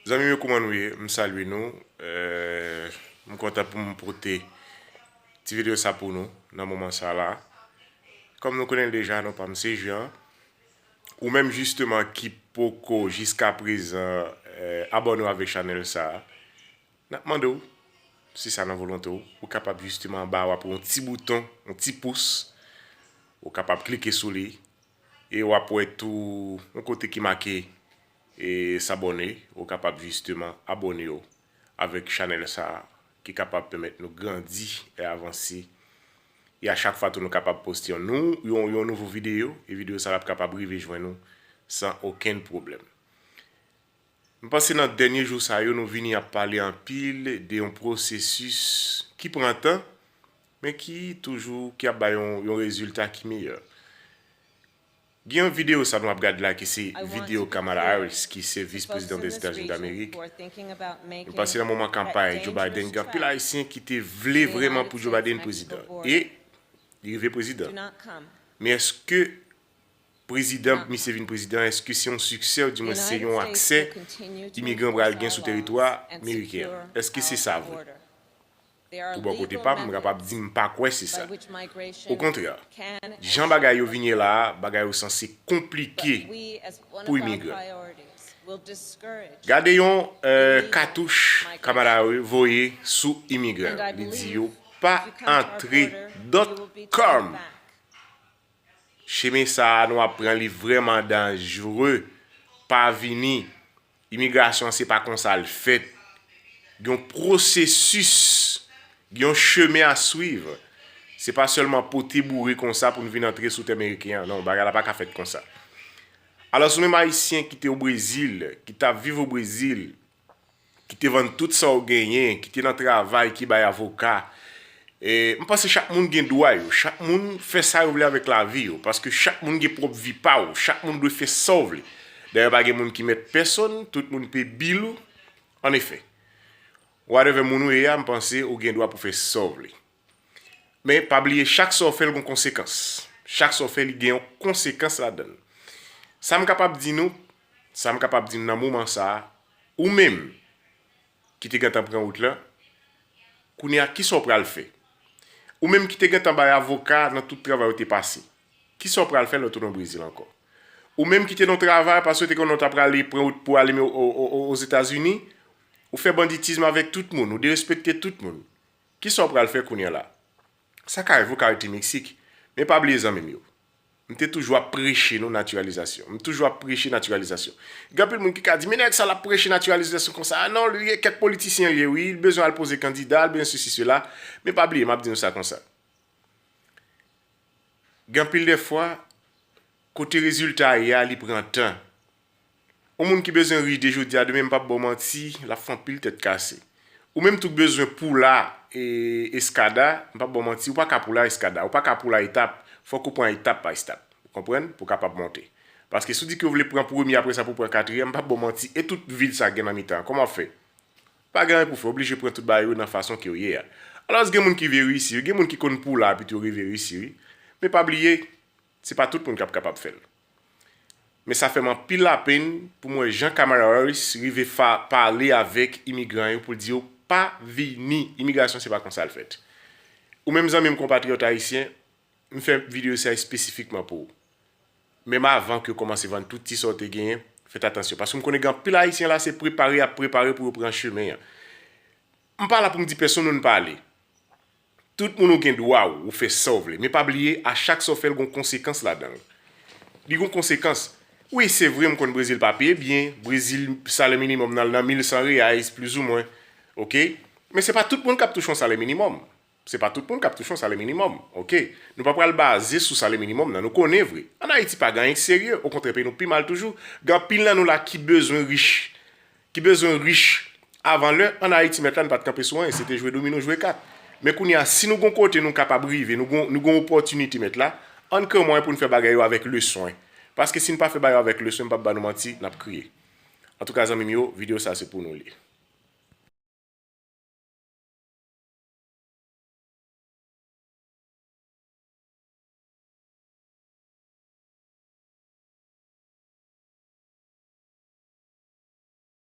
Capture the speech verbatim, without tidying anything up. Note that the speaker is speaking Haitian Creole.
Zanmi m yo, kouman nou ye? M salye nou. Eh, m kontan pou m pote ti videyo sa pou nou nan moman sa la. Kòm nou konnen l deja, non pa m se Jean. Ou menm jisteman ki poko jiska prezan, eh, abòne w avèk chanèl sa, n ap mande w, si sa nan volonte w, ou kapab jisteman anba a w ap wè yon ti bouton, yon ti pous, ou kapab klike sou li, e w ap wè tou yon kote ki make, e, s'abonner, ou kapab jisteman abòne w avèk chanèl sa a, ki kapab pèmèt nou grandi e avanse. E a chak fwa tou nou kapab poste yon nou, yon, yon nouvo videyo, e videyo sa a ap kapab rive jwenn ou san okenn pwoblèm. M panse nan dènye jou sa yo, nou vini ap pale anpil de yon pwosesis ki pran tan, men ki toujou, ki ap bay yon, yon rezilta ki meyè. Gen yon videyo sa nou ap gade la ki se videyo Kamala Harris, ki se vis prezidan Dèzetazini Damerik. M panse nan moman kanpay Joe Biden, gen anpil Ayisyen ki te vle vrèman pou Joe Biden prezidan. E li rive prezidan. Men èske prezidan, misye vin prezidan, èske se yon siksè, oudimwen se yon aksè imigran pral gen sou teritwa meriken an? Èske se sa vre? Pou bò kote pa m, m kapab di m pa kwè se sa. Okontrè, jan bagay yo vin ye la a, bagay yo sanse konplike pou imigran. Gade yon, eh, katouch Kamala voye sou imigran. Li di yo pa antre, don't come. Chemen sa a nou ap pran, li vrèman danjre. Pa vini. Imigrasyon an se pa konsa l fèt. Gen yon pwosesis, gen yon chemen a swiv. Se pa sèlman pote boure konsa pou n vin antre sou tè meriken an. Non, bagay la pa ka fèt konsa. Alò, ou menm Ayisyen ki te o Brezil, ki t ap viv o Brezil, ki te vann tout sa w genyen, ki te nan travay, ki bay avoka. E, m panse chak moun gen dwa yo. Chak moun fè sa yo vle avèk lavi yo. Paske chak moun gen pwòp vi pa w. Chak moun dwe fè sa w vle. Dayè, pa gen moun ki mèt pèsonn, tout moun peye bil ou. Annefè, whatever moun ou ye a, m panse ou gen dwa pou fè sa w vle. Men pa bliye, chak sa w fè, l gon konsekans. Chak sa w fè, li gen yon konsekans ladan l. Sa m kapab di nou, sa m kapab di nou nan moman sa a, ou menm ki te gentan pran wout la, kounye a, kisa w pral fè? Ou menm ki te gentan bay avoka nan tout travay ou te pase, kisa w pral fè lè w tounen o Brezil ankò? Ou menm ki te nan yon travay, paske w te konnen w ta prale pran wout pou ale o, o, o, o, Ozetazini, ou fè banditizm avèk tout moun, ou derespekte tout moun. Kisa w pral fè kounye a la? Sa ka rive, w ka rete Meksik. Men pa bliye, zanmi m yo, m te toujou ap preche nou natiralizasyon. M toujou ap preche natiralizasyon. Gen anpil moun ki ka di, "Men nèg sa l ap preche natiralizasyon konsa." A non, li, kèk politisyen li ye, wi, li bezwen al poze kandida, li bezwen sesi, sela. Men pa bliye, m ap di nou sa konsa. Gen anpil de fwa, kote rezilta a ye a, li pran tan. Yon moun ki bezwen rich de jodi a, demen m p ap ba w manti, l ap fè anpil tèt kase. Ou menm tou k bezwen poula, e, eskada, m p ap ba w manti, ou pa ka poula eskada, ou pa ka poula etap, fòk ou pran etap pa etap. Ou konprann? Pou w kapab monte. Paske si w di ke w vle pran premye, apre sa pou w pran katriyèm, m p ap ba w manti, e tout vid sa gen nan mitan an, kòman w ap fè? Pa gen anyen pou w fè, w oblije pran tout bagay yo nan fason ke yo ye a. Alòs, gen moun ki vle reyisi, wi, gen moun ki konn poula epi tou yo rive reyisi, wi. Men pa bliye, se pa tout moun k ap kapab fè l. Men sa fè m anpil lapenn pou m wè jan Kamala Harris rive fa-, pale avèk imigran yo pou l di yo pa vini. Imigrasyon se pa konsa l fèt. Ou menm zanmi m konpatriyòt ayisyen, m fè videyo sa espesifikman pou ou. Menm avan ke w kòmanse vann tout ti sa w te genyen, fèt atansyon. Paske m konnen gen anpil ayisyen la, se prepare y ap prepare pou yo pran chemen an. M pa la pou m di pèsonn ou n pa ale. Tout moun ou gen dwa ou, ou fè sa w vle. Men pa bliye, a chak sa w fè l gon konsekans ladan l. Li gon konsekans. Wi, se vre, m konn Brezil pa peye byen. Brezil, salè minimòm nan l nan mil san reais, plizoumwen. Oke? Men se pa tout moun k ap touche yon salè minimòm. Se pa tout moun k ap touche yon salè minimòm. Oke? Nou pa pral baze sou salè minimòm nan. Nou konnen vre. Ann Ayiti pa gen anyen k serye. Okontrè, peyi nou pi mal toujou. Gen anpil nan nou la ki bezwen rich. Ki bezwen rich avan lè, ann Ayiti, mèt la, n pa t kanpe sou anyen, se te jwe domino, jwe kat. Men kounye a, si nou gon kote nou kapab rive, nou gon, nou gon opòtinite, mèt la, ann kreye mwayen pou n fè bagay yo avèk leswen. Paske si n pa fè bagay yo avèk leswen, m p ap ba nou manti, n ap kriye. Antouka, zanmi m yo, videyo sa se pou nou li ye.